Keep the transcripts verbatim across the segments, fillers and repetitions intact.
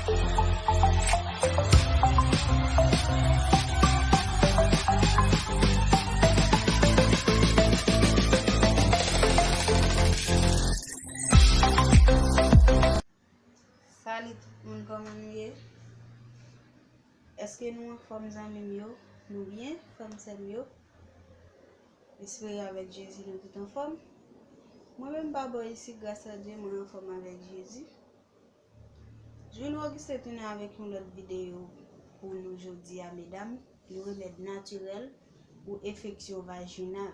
Salut tout moun, kòman nou ye? Èske nou anfòm, zanmi m yo? Nou byen, frè m, sè m yo? Espere avèk Jezi nou tout anfòm. Mwen menm, pa bò isi, gras a Dye, mwen anfòm avèk Jezi. Juno Augustin tounen avèk yon lòt videyo pou nou jodi a, medam. Yon remèd natirèl pou enfeksyon vajinal.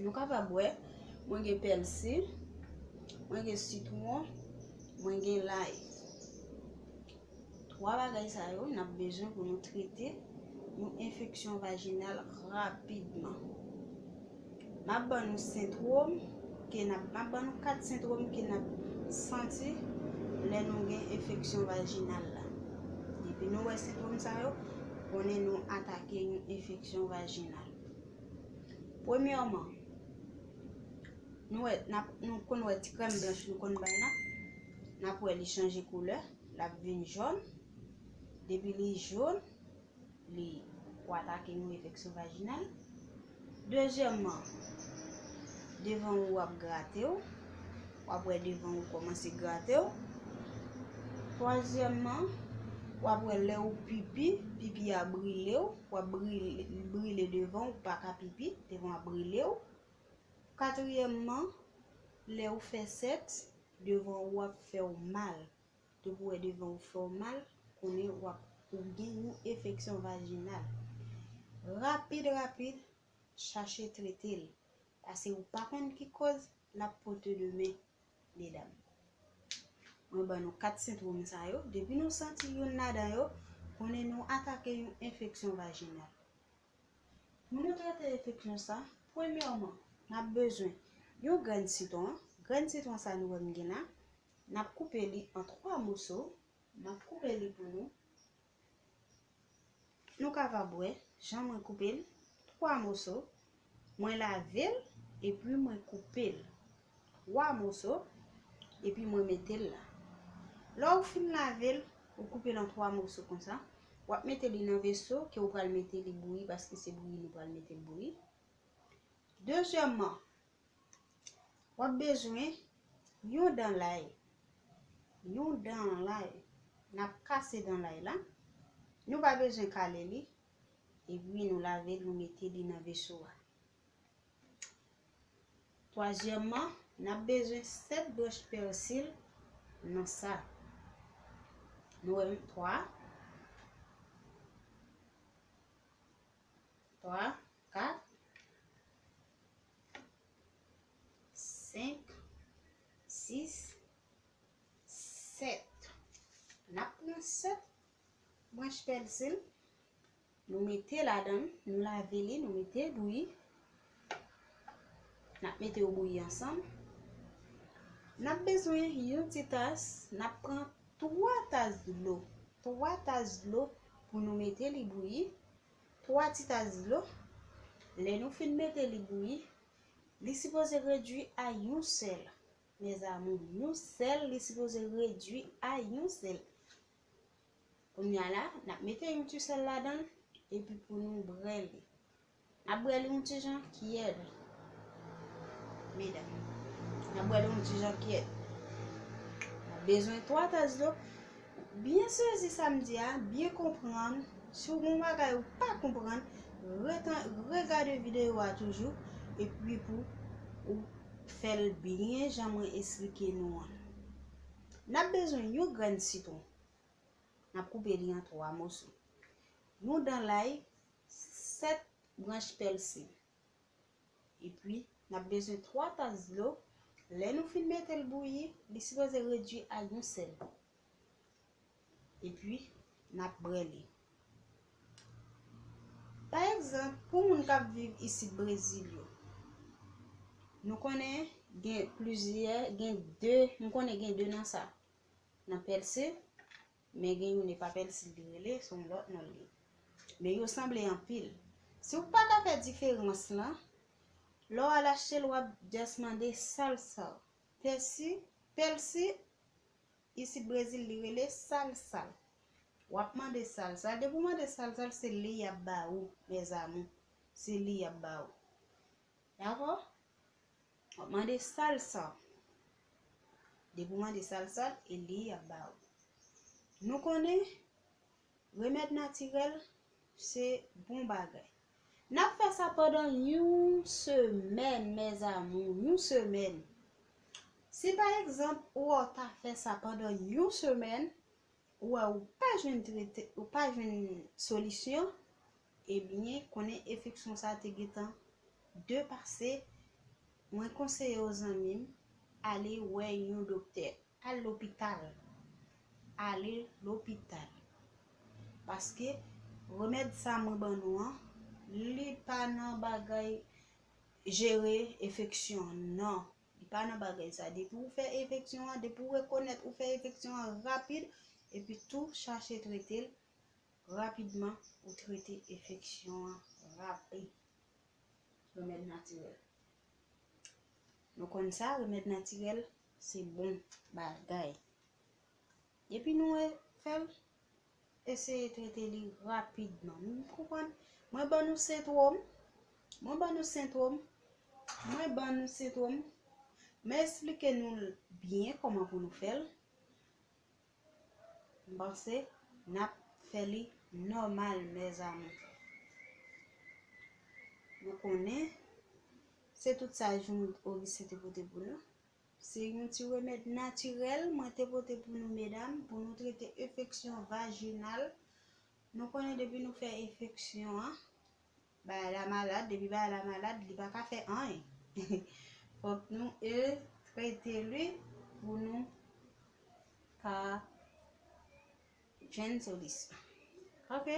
Nou kapab wè, mwen gen pèsi, mwen gen sitwon, mwen gen lay. Twa bagay sa yo, n ap bezwen pou nou trete yon enfeksyon vajinal rapidman. M ap ban nou sentwòm ke n ap, m ap ban nou kat sentwòm ke n ap santi lè nou gen enfeksyon vajinal la. Depi nou wè sentwòm sa yo, konnen nou atake yon enfeksyon vajinal. Premyèman, nou wè, n ap, nou konn wè ti krèm blanch nou konn bay la, n ap wè li chanje koulè, l ap vin jòn. Depi li jòn, li pou atake yon enfeksyon vajinal. Dezyèmman, devan ou ap grate w, w ap wè devan ou kòmanse grate w. Twazyèmman, w ap wè lè ou pipi, pipi a brile w, w ap brile, brile devan ou, pa ka pipi, devan w ap brile w. Katriyèmman, lè ou fè sèks, devan ou ap fè w mal. Depi w wè devan ou fè w mal, konnen w ap, ou gen yon enfeksyon vajinal. Rapid, rapid, chache trete l. Paske ou pa konn ki kòz l ap pote demen, medam. Mwen ban nou kat sentwòm sa yo. Depi nou santi youn ladan yo, konnen nou atake yon enfeksyon vajinal. Pou nou trete enfeksyon sa, premyèman, n ap bezwen yon grenn sitwon. Grenn sitwon sa nou wè m gen la, n ap koupe li an twa moso. M ap koupe li pou nou. Nou kapab wè jan mwen koupe l, twa moso. Mwen lave l, epi mwen koupe l twa moso, epi mwen mete l la. Lè w fin lave l, ou koupe l an twa moso konsa, w ap mete li nan veso ke w pral mete li bouyi, paske se bouyi nou pral mete l bouyi. Dezyèmman, w ap bezwen yon dan lay. Yon dan lay. N ap kase dan lay la. Nou pa bezwen kale li. Epi nou lave l, nou mete li nan veso a. Twazyèmman, n ap bezwen sèt branch pèsi nan sa. Nou wè m twa, twa, kat, senk, sis, sèt. N ap pran sèt branch pèsi, nou mete ladan l, nou lave li, nou mete l bouyi. N ap mete yo bouyi ansanm. N ap bezwen yon ti tas, n ap pran twa tas dlo. Twa tas dlo pou nou mete li bouyi. Twa ti tas dlo. Lè nou fin mete li bouyi, li sipoze redui a yon sèl. Mes amours, yon sèl, li sipoze redui a yon sèl. Kounye a la, n ap mete yon ti sèl ladan l, epi pou nou bwè li. N ap bwè li yon ti jan kyèd, medam. N ap bwè li yon ti jan kyèd. N ap bezwen twa tas dlo. Byen sezi sa m di a, byen konprann. Si w gen yon bagay ou pa konprann, retan-, regade videyo a toujou, epi pou ou fè l byen jan mwen esplike nou an. N ap bezwen yon grenn sitwon. N ap koupe li an twa moso. Yon dan lay, sèt branch pèsi. Epi, n ap bezwen twa tas dlo. Lè nou fin mete l bouyi, li sipoze redui a yon sèl. Epi, n ap bwè li. Pa egzanp, pou moun k ap viv isit Brezil yo, nou konnen gen plizyè, gen de, m konnen gen de nan sa. Nan pèsi, men gen youn e pa pèsi li rele, se yon lòt non li ye. Men yo sanble anpil. Si w pa ka fè diferans lan, lè w al achte l, w ap just mande sa l sa. Pèsi, pèsi, isit Brezil, li rele salsal. W ap mande salsal. Depi w mande salsal, se li y ap ba ou, mes amours. Se li y ap ba ou. Dakò? W ap mande salsal. Depi w mande salsal, e li y ap ba ou. Nou konnen, remèd natirèl, se bon bagay. N ap fè sa pandan yon semèn, mes amours, yon semèn. Si pa egzanp, ou wè w ta fè sa pandan yon semèn, ou wè ou pa jwenn trete, ou pa jwenn solisyon, ebyen, konnen enfeksyon sa te gentan depase, mwen konseye w, zanmi m, ale wè yon doktè. Al lopital. Ale lopital. Paske remèd sa mwen ban nou an, li pa nan bagay jere enfeksyon an, non. Li pa nan bagay sa. Depi ou fè enfeksyon an, depi ou rekonèt ou fè enfeksyon an rapid, epi tou chache trete l rapidman, ou trete enfeksyon an rapid. Remèd natirèl. Nou konn sa, remèd natirèl se bon bagay. Depi nou e-, fè l, eseye trete li rapidman. Nou konprann? Mwen ban nou sentwòm. Mwen ban nou sentwòm. Mwen ban nou sentwòm. Mwen esplike nou l byen kòman pou nou fè l. M panse n ap fè li nòmal, mes amours. Nou konnen, se tout sa Joumou Augustin te pote pou nou. Se yon ti remèd natirèl mwen te pote pou nou, medam, pou nou trete enfeksyon vajinal. Nou konnen depi nou fè enfeksyon an, bagay la malad, depi bagay la malad, li pa ka fè anyen. Fòk nou e trete li pou nou ka jwenn solisyon. Ok?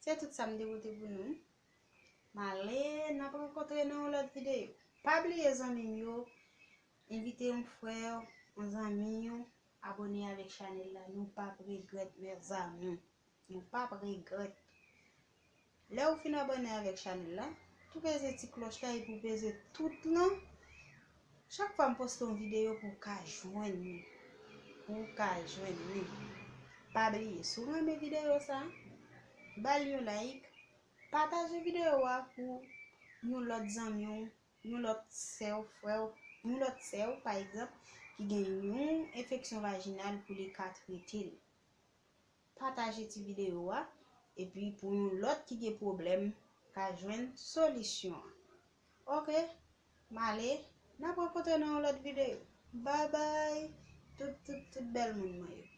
Se tout sa m te pote pou nou. M ale, n ap rankontre nan yon lòt videyo. Pa bliye, zanmi m yo, envite yon frè, yon zanmi w, abòne avèk chanèl la. Nou p ap regrèt, mes amours. Nou p ap regrèt. Lè ou fin abòne avèk chanèl la, tou peze ti klòch la epi w peze tout lan. Chak fwa m poste yon videyo pou w ka jwenn li. Pou w ka jwenn li. Pa bliye, si w renmen videyo sa, ba l yon like, pataje videyo a pou yon lòt zanmi w, yon lòt sè w, frè w, yon lòt sè w, pa egzanp, ki gen yon enfeksyon vajinal pou li ka trete l. Pataje ti videyo a, epi pou yon lòt ki gen pwoblèm ka jwenn solisyon an. Ok, m ale, n ap rankontre nan yon lòt videyo. Babay, tout, tout, tout bèl moun mwen yo.